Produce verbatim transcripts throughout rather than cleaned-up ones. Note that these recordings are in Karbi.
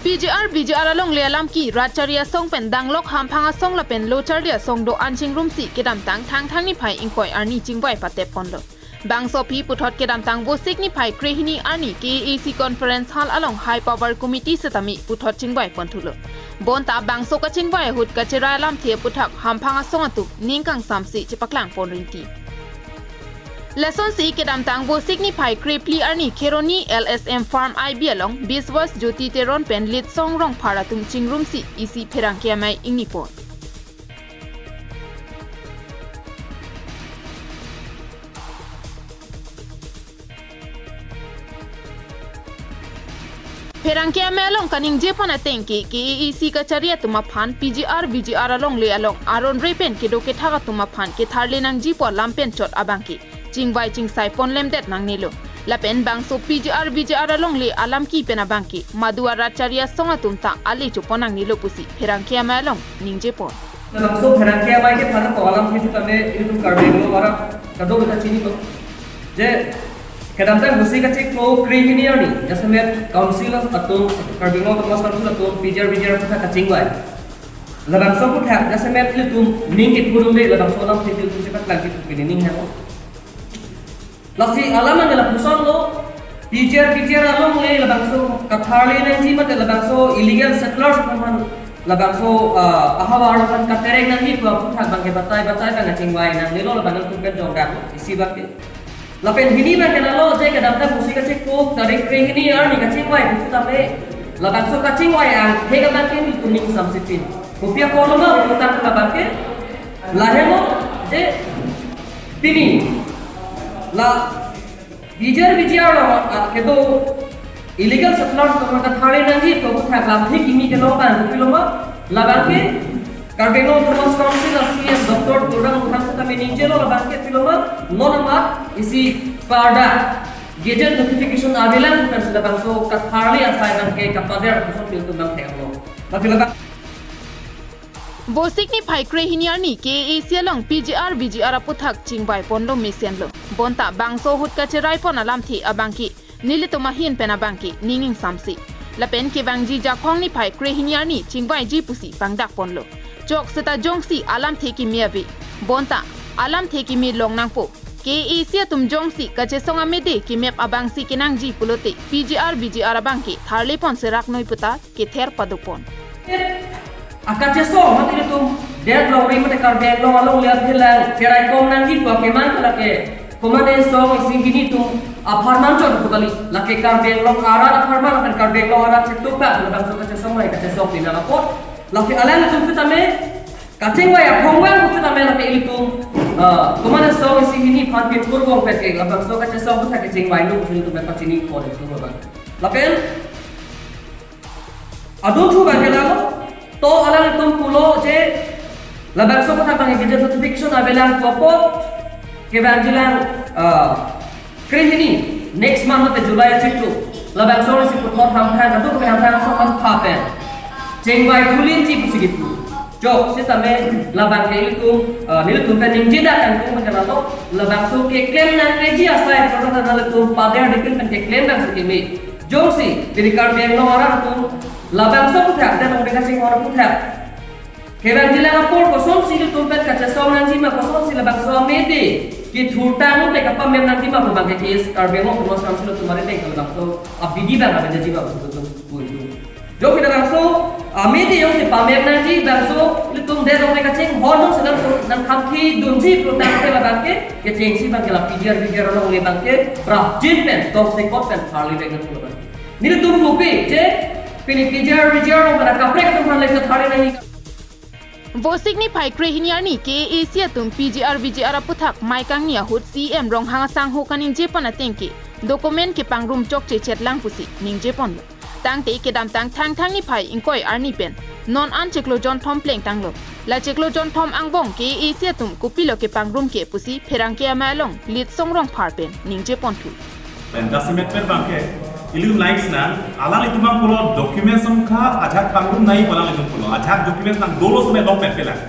P G R V G R alongle alamki Ratchari asong pen Danglok Hamphang asong lapen Locharli asong do-an chingrumsi kedamtang Thangthang niphai ingkoi arni chingvai patep ponlo. Bangso aphi puthot kedamtang Vosik niphai krehini arni K A A C Conference Hall along High Power Committee setame puthot chingvai ponthulo. Bonta bangso kachingvai ahut kacherai alamthe aputhak Hamphang asong atum ning kangsamsi chepaklang pon rinti. Lasonsi kedamtang Vosik niphai krephli arni Kheroni L S M Farm I B along Biswas Jyoti Teron pen Litsong Rongphar atum chingrumsi isi pherangke amei ingni pon. Pherangke amei along kaningje pon ateng ke K A A C kachari atum aphan P G R V G R alongle along aron re pen kedo kethak atum aphan ketharle nangji pu alam pen chot abangke chingvai chingsai pon lemdet nangnelo. Lapen bangso P G R V G R alongle alamki pen abangke madu arat chari asong atum ta ale chopon nangnelo pusi pherangke amei along ningje pon. Labangso pherangke amei kephan ako alamthe sitame ilitum Karbi Anglong arat kadokave ta chinilo. Je kedamtang Vosik kachiklo krehini arni jasemet Council atum, Karbi Anglong Autonomous Council atum P G R V G R aputhak kachingvai. Labangso aputhak jasemet ilitum ning kepudunde labangso alamthe ilitum chepaklangji pu pini ning hemo. Lasi alam an lapuson lo, P G R V G R alongle labangso katharle nangji mate labangso illegal settlers aphan labangso, ah, ahavar aphan katerek nangji pu aputhak abangke batai batai abang kachingvai nangnelo, labang ilitum pen jongdam isi abangke. Lapen hini abangke lalo je kedamtang Vosik kachiklo tarik krehini arni kachingvai pu sitame labangso kachingvai angthek abangke ilitum ning samsipin. Kopi apotlo ma pu tang abangke lahelo je pini la P G R V G R along, ah, kedo illegal settlers atum katharle nangji pu aputhak lamthe kimi kelong abang kopilo ma, labangke Karbi Anglong Autonomous Council a C E M Doctor Tuliram Ronghang sitame ningjelo, labangke pilo ma, non amat isi klardak gazette notification avelang pu pensi labangso katharle asai abangke kapader apuson ilitum abang theklo. Lasi labang Vosik niphai krehini arni K A A C along P G R V G R aputhak chingvai ponlo mesenlo. Bonta bangso ahut kacherai pon alamthe abangke nelitum ahin pen abangke ning ingsamsi. Lapen kevangji Jakhong niphai krehini arni chingvaiji pusi pangdak ponlo. Chok seta jongsi alamthe kimi ave, bonta alamthe kimi long nangpo. K A A C atum jongsi kachesong amede kemep abangsi kenangji pulote P G R V G R abangke tharle pon serak noi puta kether pado pon. Akachesong mate ilitum det longri mate Karbi Anglong alongle aphelang cherai kom nangji pu akemang ke lake komatne song isi hini atum apharman chot pu kali, lake Karbi Anglong arat apharman lapen Karbi Anglong arat chetuk bak labangso kachesong mai kachesong pinang apot. Lake alangtum sitame kachingvai aphong abang pu sitame lake ilitum, ah, komatne song isi hini aphan pinpur bong pen ke labangso kachesong aputhak kachingvai lo pusi ilitum pachini pon ilitum abang. Lapen adun thu abangke lalo, to alangtum pulo je labangso aputhak abang gazette notification avelang pu apot kevangjilang, ah, krehini next month mate July achiklo labangso isi puthot Hamphang, kadokave Hamphang asong aphan pha pen chingvai thulinji pusi kipu. Chok sitame labangke ilitum, ah, nelitum pen ningjedak kangtung abangke lalo, labangso keklem nangji asai proton nelitum pader dipin pen keklem bangso keme. Jongsi pini Karbi Anglong arat atum labangso aputhak, det longri kachinghon aputhak kevangjilang apor kosonsi ilitum pen kachesong nangji ma, kosonsi labangso amede kethurtang un te kapamem nangji ma pu abangke K A A C Karbi Anglong Autonomous Council atum ari teng labangso abidi abang aveji ma pu ilitum pu ilitum. Jongsi labangso amede jongsi pamem nangji, bangso ilitum det longri kachinghon jongsi nang nangkhamkhi dunji pu tangte labangke kechengsi abangke la P G R V G R alongle abangke prapjin pen toksekot pen tharli vek nang pu abang. Nelitum pupe je pini P G R V G R along pada kaprek atum aphan le katharli nangji. Vosik niphai krehini arni K A A C atum P G R V G R aputhak mai kangni ahut C E M Ronghang asangho kaningje pon ateng ke document kepangrum chokche chetlang pusi ningje ponlo. Tangte kedamtang Thangthang niphai ingkoi arni pen non an chiklo jonthom plengtanglo. La chiklo jonthom angbong K A A C atum kopilo kepangrum ke pusi pherangke amei along Litsong Rongphar pen ningje ponthu. Pen jasemet pen abangke ilitum laik sinang, alanglitum abang pulo documents songkha ajak pangrum nai pu alanglitum pulo, ajak documents nang dolo semet long pen pelang.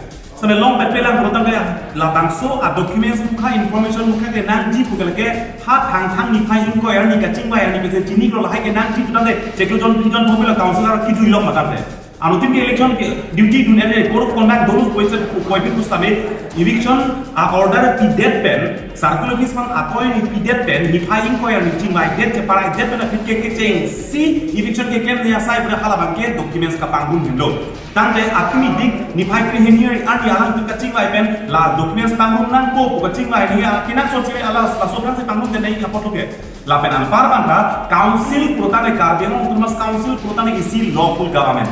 Same long pepelang pulotangte labangso a documents mukha, information mukha kenangji pu ke lake ha Thangthang niphai ingkoi arni kachingvai arni pensi chiniklo, lahai kenangji pulotangte chiklo jon phli jon phongpelo councillor kejui long matangte. Anuttin ke election ke duty dun ene code of conduct dolo puvoiphit pusitame eviction a order pidet pen, circular office aphan akoi ni pidet pen, niphai ingkoi arni chingvaidet cheparaidet pen aphi ke kechengsi eviction keklemji asai pu halabangke documents kapangrum henlo. Tangte akimi dik niphai krehini arni alangtum kachingvai pen la documents pangrum nangpo pu kachingvai ni akenangsot si ala laso aphansi pangrumdet nangji apotlo ke. Lapen anpar abangke council pulotangte, Karbi Anglong Autonomous Council pulotangte isi lawful government.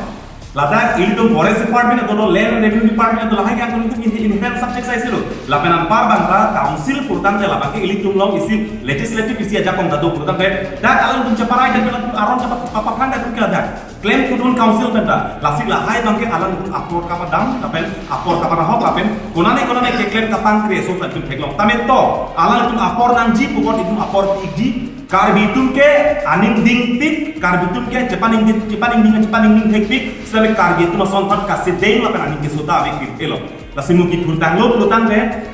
Ladak ilitum forest department dolo, land and revenue department dolo, lahai ke angkun ilitum in, in hand subject saisilo. Lapen anpar abangke council pulotangte labangke ilitum along isi legislative isi ajakong ta do pulotangte dak alangtum cheparaidet pen aron chepapaphrangdet pen ke ladak klem kedun council pen ta. Lasi lahai abangke alangtum apor kapadam, lapen apor kapanahok, lapen konane konane keklem kapangkre aso aphan itum theklong. Tame to, alangtum apor nangji pu apot itum apor pikji. Karbi atum ke aning dingpik, Karbi atum ke chepaningding, chepaningding, chepaningding thekpik, sitame Karbi atum ason aphan kasedeng lapen aning keso ta avepik elo. Lasi mo kethurtanglo pulotangte,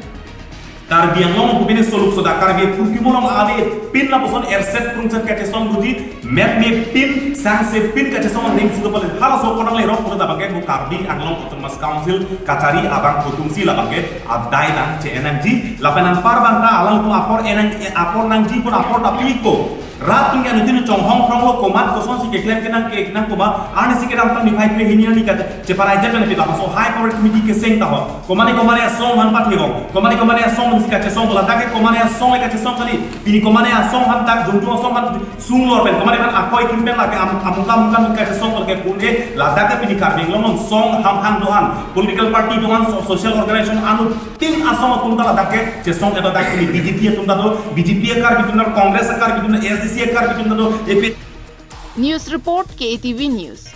Karbi Anglong pu bini soluk soda Karbi purkimo along avepin lapuson erset prungset kachesong doji, mep mepin, sangse pin kachesong ning sudo pale halaso apot nanglerok pulo ta abangke mo Karbi Anglong Autonomous Council kachari abang atumsi labangke adai abang che-en nangji. Lapen anpar abangke alangtum apor enang, apor nangji pu apor ta piko. Rat atum ke anuttin chonghong phronglo, komat kosonsi keklem kenang ke nang koba, arnisi kedamtang niphai krehini arni kache, cheparaidet pen aphi labangso high power committee keseng ta ho. Komane komane asong aphan pathevong, komane komane asong si kachesong, ladak ke komane asong le kachesong kali, pini komane asong aphan dak jungju asong aphan sunglor pen, komane aphan akoi kim pen lake am-, amuka amuka kachesong lake pune, ladak ke pini Karbi Anglong song ham hang do-an, political party do-an, so-, social organization anuttin asong atum ta ladak ke chesong, eta dak pini B J P atum ta do, B J P a-Karbi atum ta, Congress a-Karbi atum ta, A S D C a-Karbi atum ta do, A P News report, K A T V News.